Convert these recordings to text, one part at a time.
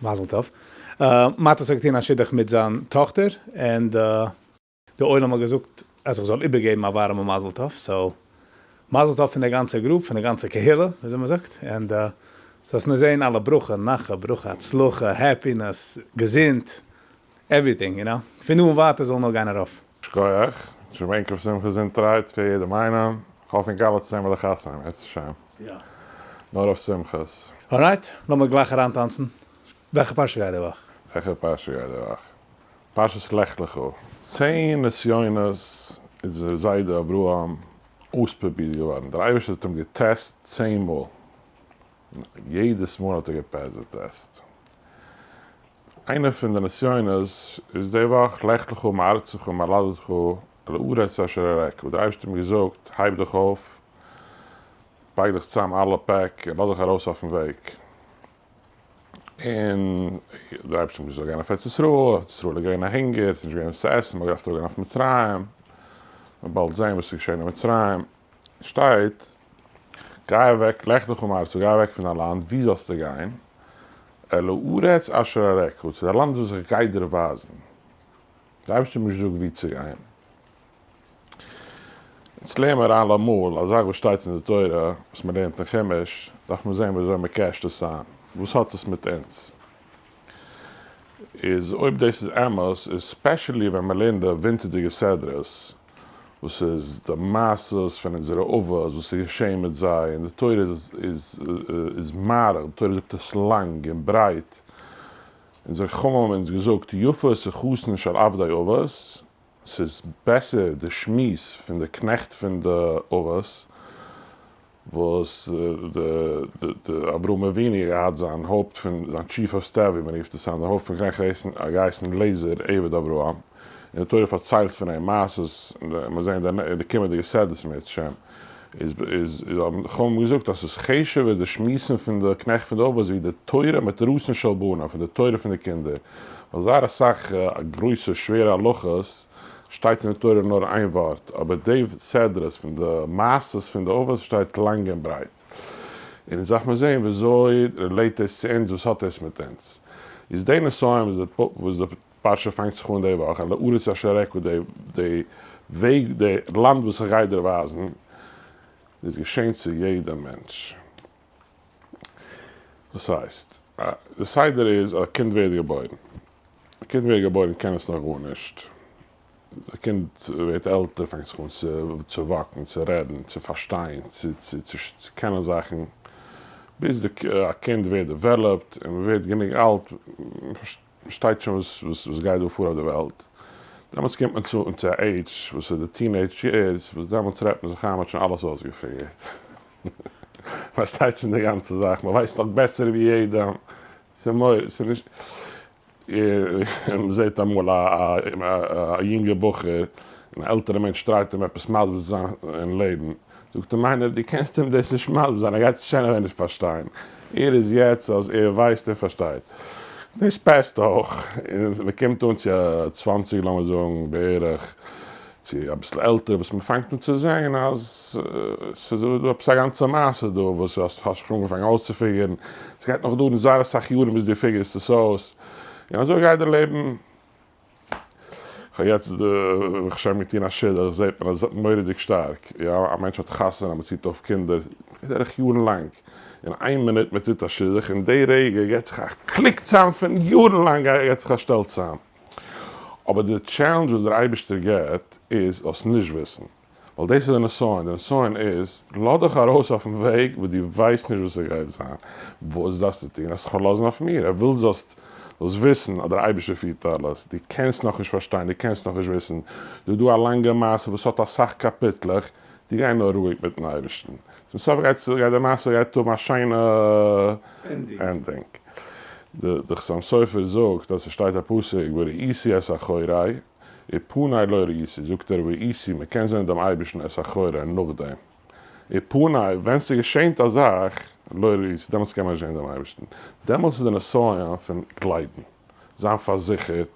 מזל טוב. מאטעס האט געטון א שידוך מיט זיין טאכטער, און די עולם האט געזאגט אז איך זאל איבערגעבן א ווארעמע מזל טוב, so מזל טוב פון די גאנצע group, פון די גאנצע קהילה, וויאזוי מען זאגט, און זאלסט נאר זען אלע ברכה, נחת, ברכה, הצלחה, happiness, געזונט, everything, you know, פון דא און ווייטער זאל נאר גיין ארויף. שכוח, שוין ענק אויף שמחה געזונטערהייט פאר יעדעם איינעם, כ'האף ענק אלע צו זען ביי די חתונה אם ירצה השם. נאר אויף שמחות. Alright, לאמיר גלייך אריינטאנצן. וועלכע פרשה גייט די וואך? וועלכע פרשה גייט די וואך? פרשת לך לך. צען נסיונות איז דער זיידע אברהם אויספרובירט געווארן, דער אייבערשטער האט אים געטעסט צען מאל, און יעדעס מאל האט ער געפעסט די טעסט. איינע פון די נסיונות איז די וואך, לך לך מארצך וממולדתך אל הארץ אשר אראך, וואס דער אייבערשטער האט אים געזאגט, הייב דיך אויף, פאק דיך צאם אלע פעק און לאז דיך ארויס אויפן וועג. און דער אייבערשטער האט געזאגט זאל גיין אויף ארץ ישראל, ארץ ישראל איז געווען א הונגער, עס איז נישט געווען וואס צו עסן, מען האט געדארפט אראפגיין אויף מצרים, מען וועט באלד זען וואס איז געשען אין מצרים, שטייט, גיי אוועק, לך לך מארצך, גיי אוועק פון דיין לאנד, וואו זאלסטו גיין? אל הארץ אשר אראך, צו די לאנד וואס איך גיי דיר ווייזן. דער אייבערשטער האט נישט געזאגט וואו צו גיין. יעצט לערן מיר אלעמאל, א זאך וואס שטייט אין די תורה, וואס מען לערנט אין חומש, דארף מען זען ווי אזוי מען קעשט עס איין, וואס האט עס מיט אונז? איז אויב דאס איז אמת, איז specially ווען מען לערנט די ווינטערדיגע סדרות, וואס איז די מעשות פון אונזערע אבות, וואס איז געשען מיט זיי, און די תורה איז איז מאריך, די תורה זאגט עס לאנג און ברייט, אונזערע חכמים האבן אונז געזאגט יפה שיחתן של עבדי אבות, ס'איז בעסער די שמועס פון די קנעכט פון די אבות, וואס די אברהם אבינו האט געהאט זיין הויפט פון זיין chief of staff ווי מען רופט עס היינט, די הויפט פון קנעכט האט געהייסן אליעזר עבד אברהם, און די תורה פארציילט פון אים מעשות, און מיר זעען אין די קומענדיגע סדרות אם ירצה השם, איז איז האבן חכמים געזאגט אז ס'איז חשוב'ער די שמועסן פון די קנעכט פון די אבות ווי די תורה מתורתן של בנים פון די תורה פון די קינדער, ווייל זייער אסאך גרויסע שווערע הלכות שטייט אין די תורה נאר איין ווארט, אבער די סדרות פון די מעשות פון די אבות שטייט לאנג און ברייט. און אונז דארף מען זעהן וויאזוי relate דאס צו אונז, וואס האט דאס מיט אונז. איז די נסיון וואס די פרשה פאנגט זיך אן די וואך, אל הארץ אשר אראך, די די וועג, די לאנד וואס איך גיי דיר ווייזן, איז געשען צו יעדע מענטש. דאס הייסט, די סדר איז אז א קינד ווערט געבוירן, א קינד ווערט געבוירן קען עס נאך גארנישט, די קינד ווערט עלטער פאנגט זיך אן צו walk ן, צו רעדן, צו פארשטיין, צו קענען זאכן, ביז די א קינד ווערט developed און מען ווערט גענוג אלט, מען פארשטייט שוין וואס גייט דא פאר אויף די וועלט, דעמאלטס קומט מען צו צו א עידזש וואס איז די teenage years, וואס דעמאלטס רעדט מען זיך איין מען האט שוין אלעס אויסגעפיגערט. פארשטייט שוין די גאנצע זאך, מען ווייסט נאך בעסער ווי יעדעם, ס'איז מורא, ס'איז נישט, מען זעט אמאל א יונגע בחור און א עלטערע מענטש טרייט אים עפעס מסביר צו זיין אין לעבן, זאגט אים איינער דו קענסט אים דאס נישט מסביר זיין, ער גייט עס שוין נישט פארשטיין, ער איז יעצט אז ער ווייסט און פארשטייט, דאס פעסט אויך, און מען קומט אן צו א צוואנציג לאמיר זאגן בערך, צו אביסל עלטער וואס מען פאנגט אן צו זעהן אז ס'איז דא עפעס א גאנצע מעשה דא וואס האסט שוין אנגעפאנגען אויסצופיגערן, ס'גייט נאך דויערן זייער אסאך יארן ביז דו פיגערסט עס אויס, און אזוי גייט די לעבן. כ'האב יעצט ברוך השם געטון א שידוך זעהט מען אז מורא'דיג שטארק, יא א מענטש האט חתונה מען ציט אויף קינדער, גייט דורך יארן לאנג, אין איין מינוט מען טוט א שידוך אין די רגע געט זיך א קליק צאם פון יארן לאנג געט זיך א שטעל צאם. אבער די challenge וואס דער אייבערשטער געבט איז זאלסט נישט וויסן, ווייל דאס איז די נסיון, די נסיון איז לאז דיך ארויס אויפן וועג וואס דו ווייסט נישט וואס ס'גייט זיין, וואס דארפסטו טון? זאלסט זיך פארלאזן אויף מיר, ער וויל זאלסט זאלסט וויסן אז דער אייבערשטער פירט אלעס, דו קענסט נאכנישט פארשטיין, דו קענסט נאכנישט וויסן, דא איז דא א לאנגע מעשה וואס האט אסאך קאפיטלעך, דו גיי נאר רואיג מיטן אייבערשטן, צום סוף גייט גייט די מעשה גייט האבן א שיינע ending. די חתם סופר זאגט אז ס'שטייט א פסוק וראיתי את אחורי ופני לא ראיתי, זאגט ער וראיתי מ'קען זען דעם אייבערשטן את אחורי נאכדעם, ופני ווען ס'געשענט א זאך לא ראיתי דעמאלטס קען מען נישט זען דעם אייבערשטן, דעמאלטס איז די נסיון פון גלייבן, זיין פארזיכערט,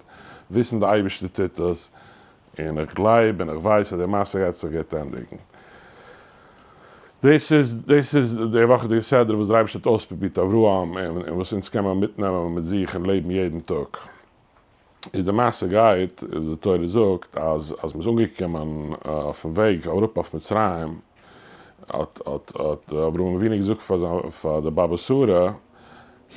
וויסן די אייבערשטער טוט עס, און איך גלייב און איך ווייס אז די מעשה גייט זיך גוט ענדיגן. דאס איז דאס איז די וואכעדיגע סדרה וואס דער אייבערשטער האט אויספרובירט אברהם און וואס אונז קען מען מיטנעמען מיט זיך אין לעבן יעדן טאג. איז די מעשה גייט, איז די תורה זאגט אז אז מ'איז אנגעקומען אויפן וועג אראפ אויף מצרים, האט האט האט אברהם אבינו געזאגט פאר זיין פאר די באבע שרה,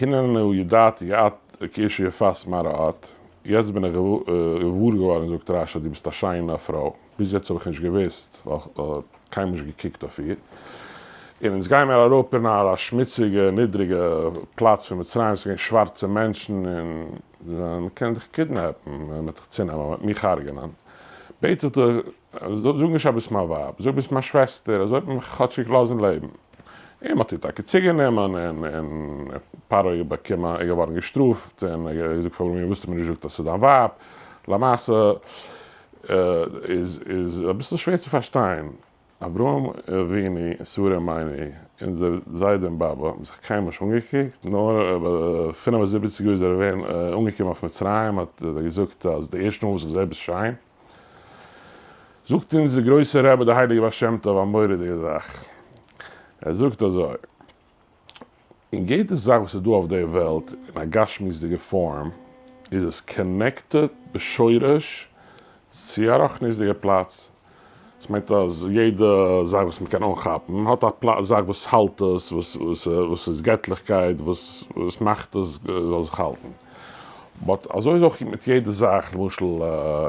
הנני ידעתי את כי אשה יפת מראה את, יעצט בין איך געוואר געווארן זאגט רשי אז דו ביסט א שיינע פרוי, ביז יעצט האב איך נישט געוואוסט ווייל קיינמאל נישט געקוקט אויף איר, און אונז גייען מיר אראפ אין א שמוציגע נידריגע פלאץ פון מצרים, ס'איז געווען שווארצע מענטשן און מען קען דיך קידנעפן, מען וועט דיך צונעמען, מען וועט מיך הרג'נען, בעט איך דיך, זאג נישט אז ביסט מיין ווייב, זאג ביסט מיין שוועסטער, אזוי וועט מען מיך כאטשיג לאזן לעבן. און מען האט איר טאקע צוגענומען, און און פרעה איז באקומען, איז געווארן געשטראפט, און ער האט געזאגט פאר אברהם, וואס האסטו מיר נישט געזאגט אז ס'איז דיין ווייב? למעשה איז איז אביסל שווער צו פארשטיין, אברהם אבינו און שרה אמנו, אונזער זיידע און באבע, האבן זיך קיינמאל נישט אנגעקוקט, נאר ביי 75 יאר איז ער געווען אנגעקומען אויף מצרים, האט ער געזאגט אז די ערשטע מאל וואס איך זעה ביסט שיין. זאגט אונז דער גרויסער רבי דער הייליגער בעל שם טוב א מורא'דיגע זאך, ער זאגט אזוי, אין יעדע זאך וואס איז דא אויף די וועלט אין א גשמיות'דיגע form איז עס connected בשורש צו א רוחניות'דיגע פלאץ, עס מיינט אז יעדע זאך וואס מען קען אנכאפן האט א זאך וואס האלט עס, וואס איז געטליכקייט, וואס מאכט עס זאל זיך האלטן. but אזוי איז אויך מיט יעדע זאך, למשל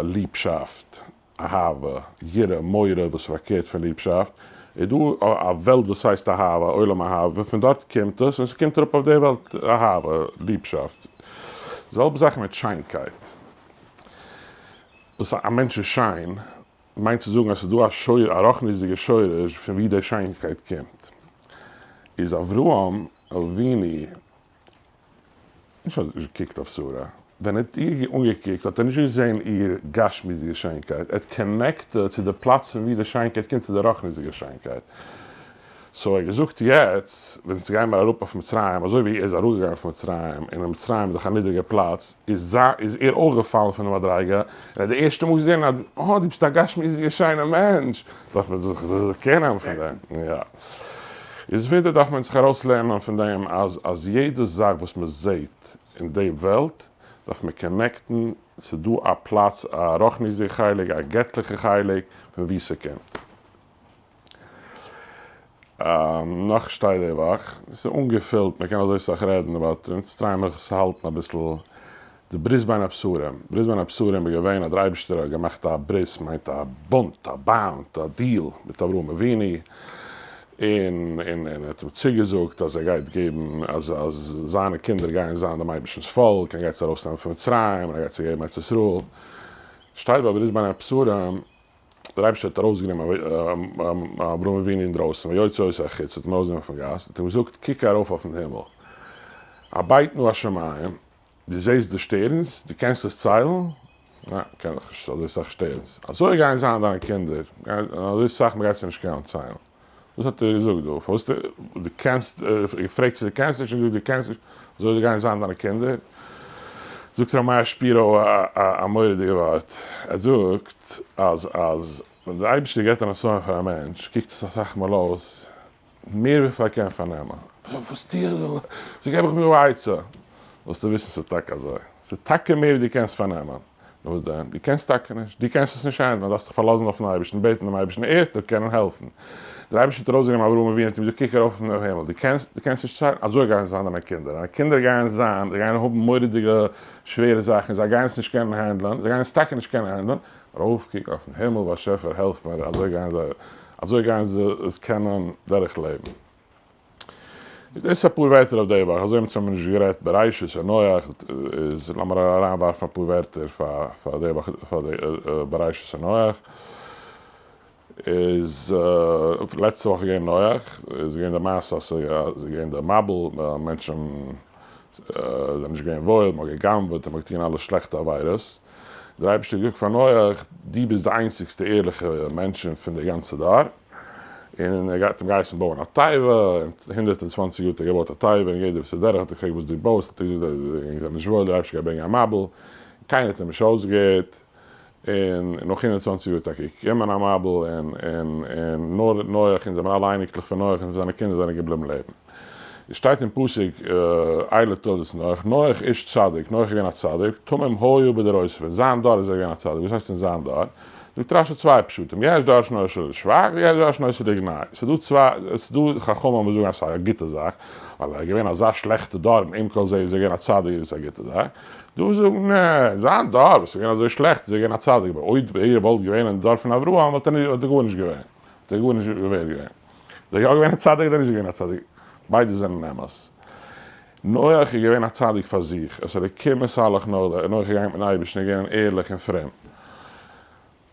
ליבשאפט, אהבה, יראה, מורא, וואס איז פארקערט פון ליבשאפט, איז דא א וועלט וואס הייסט אהבה, עולם אהבה, פון דארט קומט עס, און ס'קומט אראפ אויף די וועלט אהבה, ליבשאפט. זעלבע זאך מיט שיינקייט. וואס א מענטש איז שיין, מיינט צו זאגן אז ס'איז דא א שור, א רוחניות'דיגע שורש פון ווי די שיינקייט קומט. איז אברהם אבינו נישט אז ער האט נישט געקוקט אויף שרה, ווען ער האט איר אנגעקוקט האט ער נישט געזען איר גשמיות'דיגע שיינקייט, ער האט connected צו די פלאץ פון ווי די שיינקייט קומט, צו די רוחניות'דיגע שיינקייט. so ער האט געזאגט יעצט ווען אונז גיימער אראפ אויף מצרים, אזוי ווי ער איז אראפגעגאנגען אויף מצרים, און מצרים איז דאך א נידריגע פלאץ, איז איז ער אויך געפאלן פון די מדריגה, און ער האט די ערשטע מאל געזען אז אה דו ביסט א גשמיות'דיגע שיינע מענטש, דארף מען זיך care נעמען פון דעם, יא. איז ווידער דארף מען זיך ארויסלערנען פון דעם אז אז יעדע זאך וואס מען זעט אין די וועלט דארף מען connect ן, ס'איז דא א פלאץ א רוחניות'דיגע חלק, א געטליכע חלק פון וואו ס'קומט. נאך שטייט די וואך, ס'איז אנגעפילט, מ'קען אזוי סאך רעדן, but אונז try ען מיר זיך צו האלטן אביסל די ברית בין הבתרים, ברית בין הבתרים איז געווען אז דער אייבערשטער האט געמאכט א ברית, מיינט א בונד, א bond, א deal מיט אברהם אבינו, און און ער האט אים צוגעזאגט אז ער גייט געבן אז אז זיינע קינדער גייען זיין דעם אייבערשטנ'ס פאלק, און ער גייט זיי ארויסנעמען פון מצרים, און ער גייט זיי געבן ארץ ישראל, שטייט ביי ברית בין הבתרים דער אייבערשטער האט ארויסגענומען אברהם אבינו אינדרויסן, ויוצא אותו החוצה, האט אים ארויסגענומען פון גאס, האט אים געזאגט, קוק ארויף אויפן הימל, הבט נא השמים, דו זעסט די שטערנס, דו קענסט עס ציילן? ניין, קען איך נישט אזוי סאך שטערנס. אזוי גייען זיין דיינע קינדער, אזוי סאך מען גייט זיי נישט קענען ציילן. וואס האט ער געזאגט דא? פארוואס דו קענסט, געפרעגט צו דו קענסט נישט און געזאגט דו קענסט נישט, אזוי גייען זיין דיינע קינדער? זאגט ר' מאיר שפירא א מורא'דיגע ווארט, ער זאגט אז אז ווען דער אייבערשטער געבט א נסיון פאר א מענטש קוקט עס אסאך מאל אויס מער וויפיל ער קען פארנעמען, וואס טו איך דא, וויאזוי געב איך מיר א עצה? זאלסטו וויסן ס'איז טאקע אזוי, ס'איז טאקע מער ווי דו קענסט פארנעמען, נו וואס דען? דו קענסט טאקע נישט, דו קענסט עס נישט handle ן, דארפסט דיך פארלאזן אויפן אייבערשטן, בעטן דעם אייבערשטן ער וועט דיר קענען העלפן. דער אייבערשטער האט ארויסגענומען אברהם אבינו און האט אים געזאגט קוק ארויף אויפן הימל, דו קענסט, דו קענסט נישט ציילן, אזוי גייען זיין דיינע קינדער, דיינע קינדער גייען זיין, זיי גייען האבן מורא'דיגע שווערע זאכן, זיי גייען עס נישט קענען handle ן, זיי גייען עס טאקע נישט קענען handle ן, ארויף קוק אויפן הימל, באשעפער העלף מיר, אזוי גייען זיי, אזוי גייען זיי עס קענען דורכלעבן. איז דאס אפאר ווערטער אויף די וואך, אזוי האבן מיר נישט גערעדט בראשית און נח, איז לאמיר אריין ווארפן אפאר ווערטער פאר פאר די וואך פאר די בראשית און נח, איז לעצטע וואך איז געווען נח, איז געווען די מעשה אז ס'איז געווען די מבול, מענטשן זענען נישט געווען וואויל, מ'האט גע'גנב'עט און מ'האט געטון אלע שלעכטע עבירות, דער אייבערשטער האט געזאגט פאר נח, דו ביסט די איינציגסטע ערליכע מענטש פון די גאנצע דור, און ער האט אים געהייסן בויען א תיבה, און 120 יאר האט ער געבויט א תיבה, און יעדער וואס איז דורך האט געפרעגט וואס דו בויסט, האט ער געזאגט אז ענק זענען נישט וואויל, דער אייבערשטער גייט ברענגען א מבול, קיינער האט אים נישט אויסגעהערט. און נאך 120 יאר איז טאקע געקומען א מבול, און און און נאר נח און זענען אלע אייניקלעך פון נח און זיינע קינדער זענען געבליבן לעבן. עס שטייט אין פסוק אלה תולדות נח, נח איש צדיק, נח איז געווען א צדיק, תמים היה בדורותיו, אין זיין דור איז ער געווען א צדיק, וואס הייסט אין זיין דור? זאגט רשי צוויי פשטים, יש דורשין אותו לשבח ויש דורשין אותו לגנאי, ס'איז דא צוויי, עס איז דא חכמים וואס זאגן אז ס'איז א גוטע זאך, ווייל ער איז געווען אזא שלעכטע דור און עם כל זה איז ער געווען א צדיק איז עס א גוטע זאך, דא וואס זאגן נע, זיין דור וואס איז געווען אזוי שלעכט איז ער געווען א צדיק, אבער אויב ער וואלט געווען אין דור פון אברהם וואלט ער גארנישט געווען, וואלט ער גארנישט ווערד געווען. איז ער יא געווען א צדיק אדער נישט געווען א צדיק? ביידע זענען אמת. נח איז געווען א צדיק פאר זיך, את האלקים התהלך נח, נח איז געגאנגען מיטן אייבערשטן, ער איז געווען ערליך און פרום.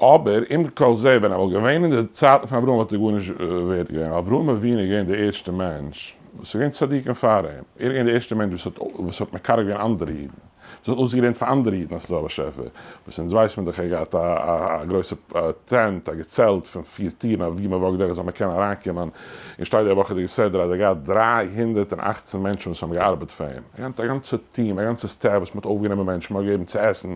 אבער עם כל זה, ווען ער וואלט געווען אין די צייטן פון אברהם וואלט ער גארנישט ווערד געווען, אברהם אבינו איז געווען דער ערשטער מענטש וואס איז געווען צדיקים פאר אים, ער איז געווען דער ערשטער מענטש וואס האט וואס האט מקרב געווען אנדערע אידן, וואס האט אויסגעלערנט פאר אנדערע אידן אז ס'איז דא א באשעפער, וואס אונז ווייסט מען דאך ער האט געהאט א א גרויסע tent, א געצעלט פון פיר טירן אויף ווי מען walk ט דורך זאל מען קענען אריינקומען, און שטייט די וואכעדיגע סדרה אז ער האט געהאט 318 מענטשן וואס האבן געארבעט פאר אים, א גאנצע טיעם, א גאנצע staff וואס מען האט אויפגענומען מענטשן, מען האט געגעבן צו עסן,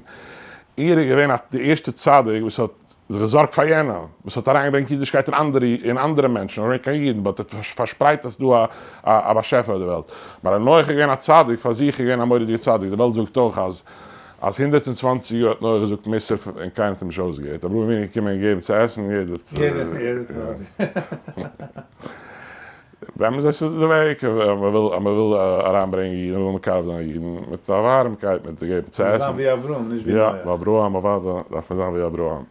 ער איז געווען די ערשטע צדיק וואס האט זיך געזארגט פאר יענעם, וואס האט אריינגעברענגט אידישקייט אין אנדערע אין אנדערע מענטשן, נישט קיין אידן, but האט פארשפרייט אז ס'דא א באשעפער אויף די וועלט. ווייל נח איז געווען א צדיק, פאר זיך איז געווען א מורא'דיגע צדיק, די וועלט זאגט אויך אז אז 120 יאר האט נח געזאגט מוסר און קיינער האט אים נישט אויסגעהערט, אברהם אבינו איז געקומען און געגעבן צו עסן און יעדער האט. באמת דאס איז די וועג, אז מען וויל אז מען וויל אריינברענגען אידן, מען וויל מקרב זיין אידן, מיט א ווארעמקייט, מיט געבן צו עסן. זיין ווי אברהם, נישט ווי נח. יא, אברהם אוודאי דארף מען זיין ווי אברהם.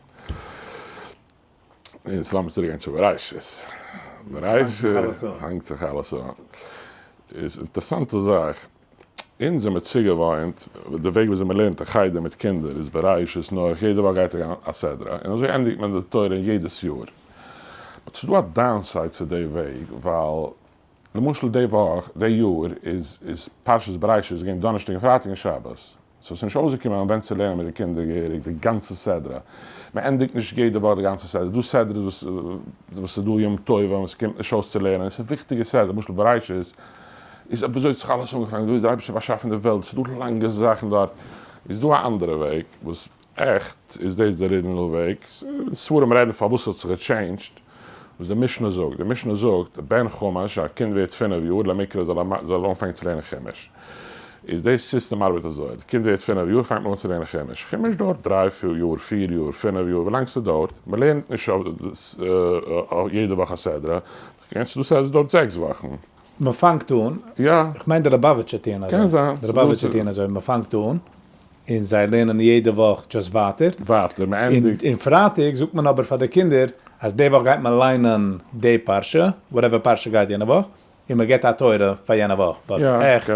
יעצט לאמיר צוריק גיין צו בראשית. בראשית פאנגט זיך אלעס אן. איז אינטערעסאנטע זאך, אונז זעמיר צוגעוואוינט, די וועג וויאזוי מען לערנט אין חדר מיט קינדער איז בראשית נח, יעדע וואך גייט אריין א סדרה, און אזוי ענדיגט מען די תורה יעדעס יאר. but ס'איז דא א downside צו די וועג, ווייל למשל די וואך, די יאר איז איז פרשת בראשית געווען דאנערשטאג און פרייטאג און שבת, so ס'איז נישט אויסגעקומען ווען צו לערנען מיט די קינדער געהעריג די גאנצע סדרה, מען ענדיגט נישט יעדע וואך די גאנצע סדרה, דא סדרות וואס וואס ס'איז דא יום טובים וואס קומט נישט אויס צו לערנען, ס'איז וויכטיגע סדרה, למשל בראשית איז וויאזוי האט זיך אלעס אנגעפאנגען, וויאזוי האט דער אייבערשטער באשאפן די וועלט, ס'איז דא לאנגע זאכן דארט, איז דא א אנדערע וועג וואס עכט איז דאס די original וועג, ספרים רעדן פארוואס ס'האט זיך גע change ט, וואס די משנה זאגט, די משנה זאגט, בן חמש, א קינד ווערט פינף יאר, למקרא זאל ער אנפאנגען צו לערנען חומש. איז די סיסטעם ארבעט אזוי, די קינד ווערט פינף יאר פאנגט מען אן צו לערנען חומש, חומש דויערט דריי יאר, פיר יאר, פינף יאר, ווילאנג ס'דויערט, מ'לערנט נישט יעדע וואך א סדרה, קענסט דא סדרה דויערט זעקס וואכן. מ'פאנגט אן, יא. כ'מיין די ליובאוויטשער טוען אזוי. קען זיין. די ליובאוויטשער טוען אזוי, מ'פאנגט אן, און זיי לערנען יעדע וואך just ווייטער. ווייטער, מ'ענדיגט. און פרייטאג זאגט מען אבער פאר די קינדער אז די וואך גייט מען ליינען די פרשה, whatever פרשה גייט יענע וואך, און מען גיבט א תורה פאר יענע וואך, but עכט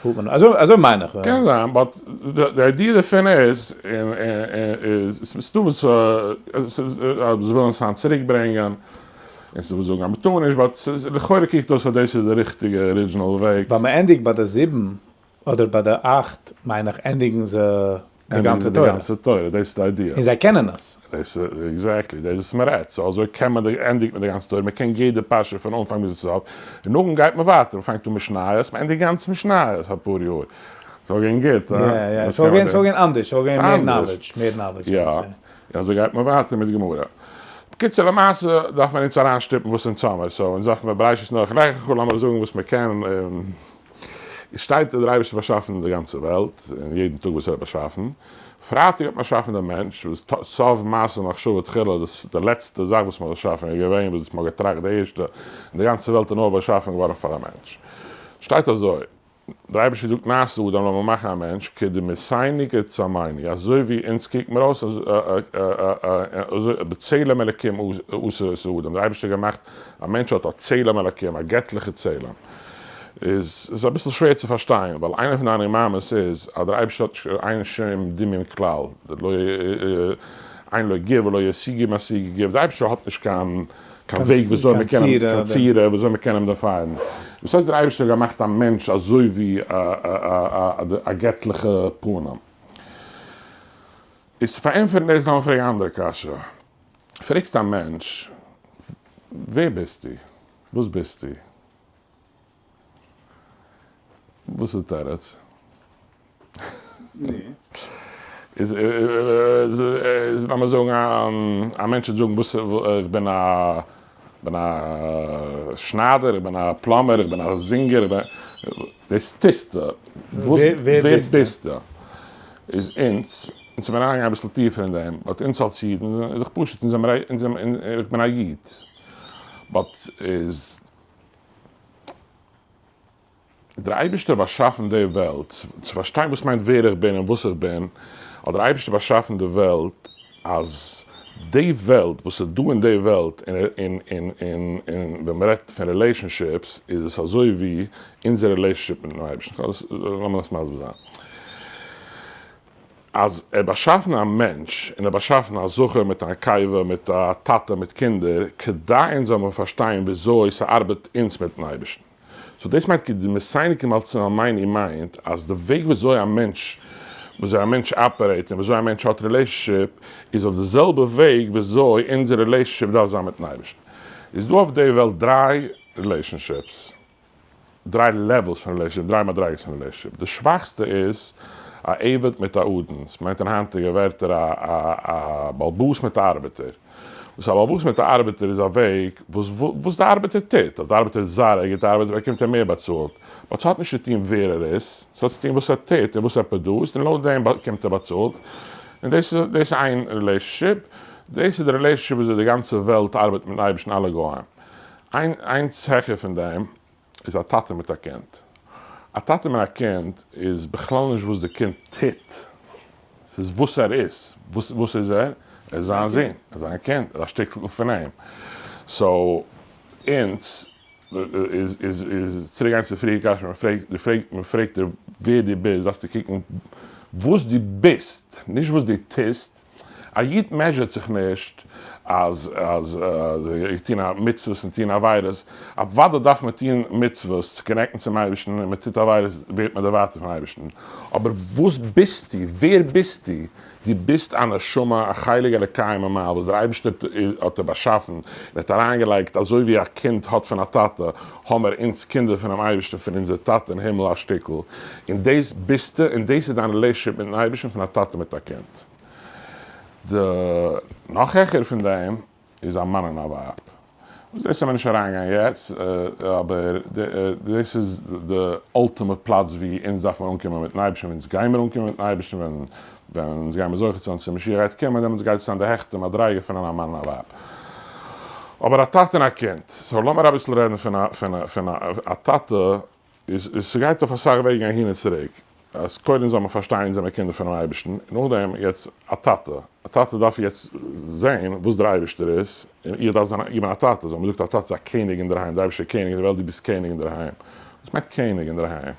פארט מען, אזוי מיין איך. קען זיין, but די idea דערפון איז, איז ס'איז דא וואס זיי ווילן עס היינט צוריק ברענגען, און ס'איז דא וואס זאגן אז מ'טאר נישט, but לכאורה קוקט אויס אז דאס איז די ריכטיגע original וועג. ווייל מ'ענדיגט ביי די זיבן אדער ביי די אכט מיין איך ענדיגן זיי די גאנצע תורה. די גאנצע תורה, דאס איז די idea. און זיי קענען עס. דאס איז exactly, דאס איז וואס מען רעדט. so אזוי קען מען, ענדיגט מען די גאנצע תורה, מען קען יעדע פרשה פון אנפאנג ביז סוף, און נאכדעם גייט מען ווייטער, מען פאנגט אן משניות, מען ענדיגט גאנץ משניות אפאר יאר. ס'זאל גיין גוט, הא? יא יא, ס'זאל גיין, ס'זאל גיין אנדערש, ס'זאל גיין מער knowledge, מער knowledge. יא, און אזוי גייט מען ווייטער מיט גמרא. בקיצור, למעשה דארף מען אונז אריינשטופן וואס אונז האמער, so אונז דארף מען בראשית נח לך לך, לאמיר זאגן וואס מען קען, עס שטייט אז דער אייבערשטער האט באשאפן די גאנצע וועלט, און יעדן טאג וואס ער האט באשאפן. פרייטאג האט מען באשאפן דעם מענטש, וואס סוף מעשה מחשבה תחילה, דאס די לעצטע זאך וואס מען האט באשאפן איז געווען וואס מען האט געטראכט די ערשטע, און די גאנצע וועלט איז נאר באשאפן געווארן פאר א מענטש. שטייט אזוי, דער אייבערשטער זאגט נעשה אדם לאמיר מאכן א מענטש כדמותנו כצלמנו, אזוי ווי אונז קוקט מיר אויס, אזוי בצלם אלקים עשה את האדם, דער אייבערשטער האט געמאכט א מענטש האט א צלם אלקים, א געטליכע צלם. איז עס אביסל שווער צו פארשטיין, ווייל איינע פון די אני מאמין'ס איז אז דער אייבערשטער האט נישט אין שום דמיון כלל, אין לו גוף ולא ישיגו משיגי גוף, דער אייבערשטער האט נישט קיין קיין וועג וויאזוי מען קען אים, קיין צורה וויאזוי מען קען אים define ן. וואס הייסט דער אייבערשטער האט געמאכט א מענטש אזוי ווי א געטליכע פנים? איז צו פארענטפערן דאס לאמיר פרעגן א אנדערע קשיא. פרעגסט א מענטש, ווער ביסטו? וואס ביסטו? וואס איז די תירוץ? איז איז לאמיר זאגן א מענטש וועט זאגן וואס איך בין א בין א שניידער, איך בין א plumber, איך בין א זינגער, איך בין דאס טוסטו, ווער ביסטו? איז אונז, אונז וועלן אריינגיין אביסל טיפער אין דעם, but אונז אלס אידן איז דאך פשוט, אונז זעמיר איך בין א איד, but איז דער אייבערשטער באשאפן די וועלט, צו פארשטיין וואס מיינט ווער איך בין און וואס איך בין, האט דער אייבערשטער באשאפן די וועלט אז די וועלט וואס איז דא אין די וועלט און ווען מען רעדט פון relationships איז עס אזוי ווי אונזער relationship מיטן אייבערשטן, לאמיר עס מסביר זיין. אז ער האט באשאפן א מענטש און ער האט באשאפן א זכר מיט א נקבה מיט א טאטע מיט קינדער כדי אונז זאל מיר פארשטיין וויאזוי ס'ארבעט אונז מיטן אייבערשטן. so דאס מיינט כדמותנו כבצלמנו מיינט אז די וועג וויאזוי א מענטש וויאזוי א מענטש operate און וויאזוי א מענטש האט relationship איז אויף די זעלבע וועג וויאזוי אונזער relationship דארף זיין מיטן אייבערשטן. איז דא אויף די וועלט דריי relationships. דריי levels פון relationship, דריי מדריגות פון relationship. די שוואכסטע איז א עבד מיט א אדון, ס'מיינט אין היינטיגע ווערטער א א באלבאס מיט א ארבעטער. וואס א באלבאס מיט א ארבעטער איז א וועג וואס וואס די ארבעטער טוט, אז די ארבעטער איז זייער א גוטע ארבעטער באקומט ער מער באצאלט, but ס'האט נישט צו טון ווער ער איז, ס'האט צו טון וואס ער טוט און וואס ער produce ט און לויט דעם באקומט ער באצאלט. און דאס איז דאס איז איין relationship. דאס איז די relationship וויאזוי די גאנצע וועלט ארבעט מיטן אייבערשטן אלע גוים. איינס העכער פון דעם איז א טאטע מיט א קינד. א טאטע מיט א קינד איז בכלל נישט וואס די קינד טוט, ס'איז וואס ער איז. וואס איז ער? ער איז זיין זון, ער איז זיין קינד, ער איז א שטיקל פון אים. so אונז איז איז צוריק גיין צו פריער קשיא, מען פרעגט דיר ווער דו ביסט, דארפסטו קוקן וואס דו ביסט, נישט וואס דו טוסט. א איד measure ט זיך נישט אז אז טון א מצוות און טון עבירות, אוודאי דארף מען טון מצוות צו connect ן צום אייבערשטן און מען טוט עבירות ווערט מען דערווייטערט פון אייבערשטן, אבער וואס ביסטו? ווער ביסטו? דו ביסט א נשמה, א חלק אלוקי ממעל וואס דער אייבערשטער האט דיר באשאפן און האט אריינגעלייגט, אזוי ווי א קינד האט פון א טאטע, האמער אונז קינדער פונעם אייבערשטן פון אונזער טאטע אין הימל א שטיקל, און דאס ביסטו און דאס איז דיין relationship מיטן אייבערשטן פון א טאטע מיט א קינד. די נאך העכער פון דעם איז א מאן און א ווייב, וואס דאס וועלן מיר נישט אריינגיין יעצט, אבער דאס איז די ultimate פלאץ ווי אונז דארף מיר אנקומען מיטן אייבערשטן, ווי אונז גיימיר אנקומען מיטן אייבערשטן, ווען ווען אונז גיימיר זוכה צו זיין צו משיח גייט קומען, דעמאלטס גייט עס זיין די העכסטע מדריגה פון א מאן און א ווייב. אבער א טאטע און א קינד, so לאמיר אביסל רעדן פון א פון א פון א טאטע איז איז ס'גייט אויף אסאך וועגן אהין און צוריק, אז קודם זאל מען פארשטיין אונז זעמער קינדער פונעם אייבערשטן, און נאכדעם יעצט א טאטע, א טאטע דארף יעצט זען וואס דער אייבערשטער איז, און איך דארף זיין, איך בין א טאטע, so מ'זאגט א טאטע איז א קעניג אינדערהיים, דער אייבערשטער איז קעניג אין די וועלט, דו ביסט קעניג אינדערהיים, וואס מיינט קעניג אינדערהיים?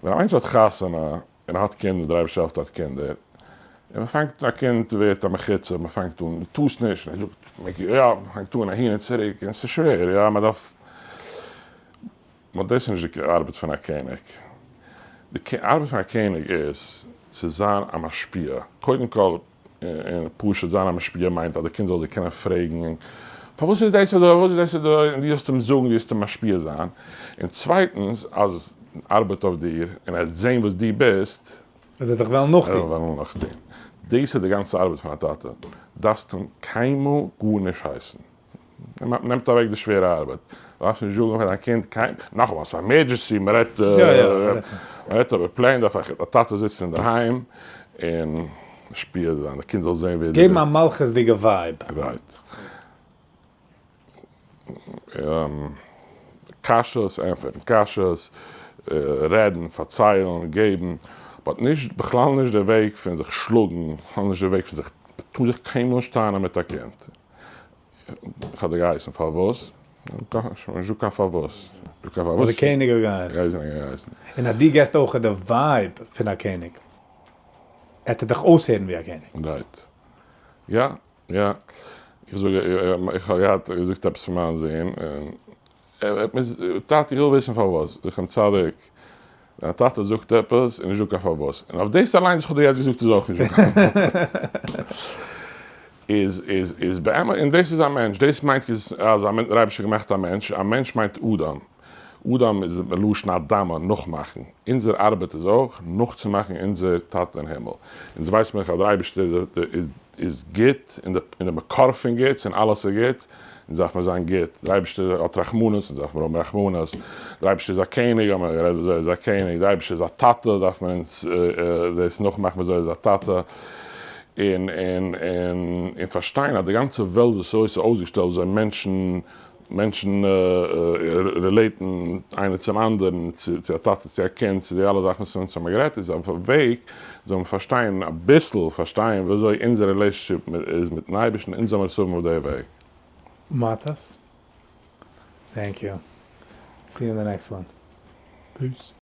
ווען א מענטש האט חתונה און ער האט קינדער, דער אייבערשטער העלפט ער האט קינדער, און מ'פאנגט א קינד ווערט א מחוצף, מ'פאנגט אן, דו טארסט נישט, און ער זאגט, יא, מ'פאנגט אן אהין און צוריק, און ס'איז שווער, יא, מ'דארף. נאר דאס איז נישט די ארבעט פון א קעניג. די ארבעט פון א קעניג איז צו זיין א משפיע. קודם כל, און פשוט זיין א משפיע מיינט אז די קינד זאל דיר קענען פרעגן, פארוואס איז דאס אזוי, פארוואס איז דאס אזוי, און דו זאלסט אים זאגן, דו זאלסט אים משפיע זיין. און צווייטנס, אז ארבעט אויף דיר, און ער וועט זען וואס דו ביסט. ער וועט דיך וועלן נאכטון. ער וועט וועלן נאכטון. דאס איז די גאנצע ארבעט פון א טאטע. דארפסט אים קיינמאל גארנישט הייסן. נעמט אוועק די שווערע ארבעט, דארפסט נישט זאגן פאר דיין קינד קיין, נאכאמאל ס'איז emergency, מען רעדט מען רעדט אבער plain דארף א טאטע זיצן אינדערהיים און משפיע זיין, די קינד זאל זען ווער געבן א מלכות'דיגע vibe. Right. קשיות, ענטפערן קשיות, רעדן, פארציילן, געבן, but נישט, בכלל נישט די וועג פון זיך שלאגן, בכלל נישט די וועג פון זיך, טאר זיך קיינמאל נישט טענה'ן מיט א קינד. איך האב דיר געהייסן פארוואס? נישט דא קיין פארוואס. ווייל די קעניג האט געהייסן. און אז דו געסט אויך די vibe פון א קעניג, עט ער דיך אויסהערן ווי א קעניג. Right. יא, יא. איך זאג, איך האב געהאט געזאגט עפעס פאר מיין זון, און ער האט מיר, טאטי איך וויל וויסן פארוואס, זאג איך אים צדיק, ווען א טאטע זאגט עפעס איז נישט דא קיין פארוואס, און אויף דאס אליינס וואס איך האב דיר יעצט געזאגט איז אויך נישט דא קיין פארוואס. איז איז איז באמת, און דאס איז א מענטש, דאס מיינט אז א דער אייבערשטער האט געמאכט א מענטש, א מענטש מיינט אדם. אדם איז מלשון אדמה, נאכמאכן. אונזער ארבעט איז אויך נאכצומאכן אונזער טאטע אין הימל. אונז ווייסט מען אז דער אייבערשטער איז גוט, און די מקור פון גוטס, און אלעס איז גוט, אונז דארף מיר זיין גוט. דער אייבערשטער האט רחמנות, אונז דארף מיר האבן רחמנות. דער אייבערשטער איז א קעניג, האבן מיר גערעדט וויאזוי ער איז א קעניג. דער אייבערשטער איז א טאטע, דארף מען אונז דאס נאכמאכן וויאזוי ער איז א טאטע. און און און און פארשטיין אז די גאנצע וועלט וואס ס'איז אויסגעשטעלט וויאזוי מענטשן מענטשן relate ן איינער צום אנדערן, צו א טאטע צו א קינד, צו די אלע זאכן וואס אונז האבן גערעדט, איז אויף א וועג זאל מען פארשטיין אביסל פארשטיין וויאזוי אונזער relationship איז מיטן אייבערשטן, אונז זאל מיר עס האבן אויף די וועג. מאטעס, thank you. See you in the next one. Peace.